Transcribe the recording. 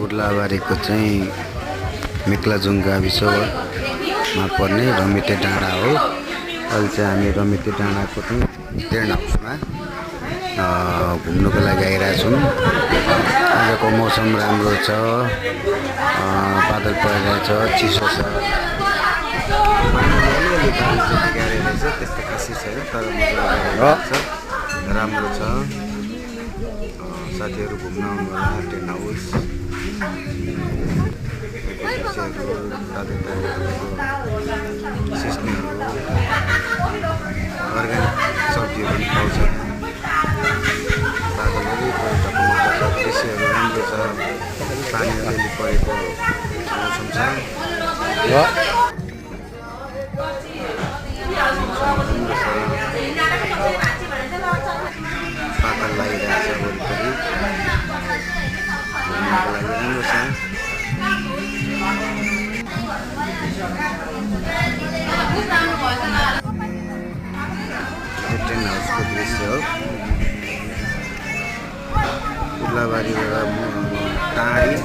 उर्लाबारीको चाहिँ मिक्लाजुङ गाविसमा पर्ने रमिते डाँडा हो। अहिले चाहिँ हामी रमिते डाँडाको चाहिँ टेन्ट हाउसमा घुम्नुको लागि आइरहेको छौँ। आजको मौसम राम्रो छ, बादल परिरहेछ, चिसो छ। त्यस्तो खासै छैन तर राम्रो छ। साथीहरू घुम्न आउनु होला टेन्ट हाउस। सिस्नेहरू अर्ग्यानिक सब्जीहरू पनि पाउँछ। बादलहरू पहिरोको मौका छ, दृश्यहरू राम्रो छ, पानी अलिअलि परेको मौसम छ। पातल लागिरहेछ वरिपरि, घुम्नको लागि राम्रो छ। टेन्ट हाउसको दृश्य हो। उर्लाबारीबाट टाढी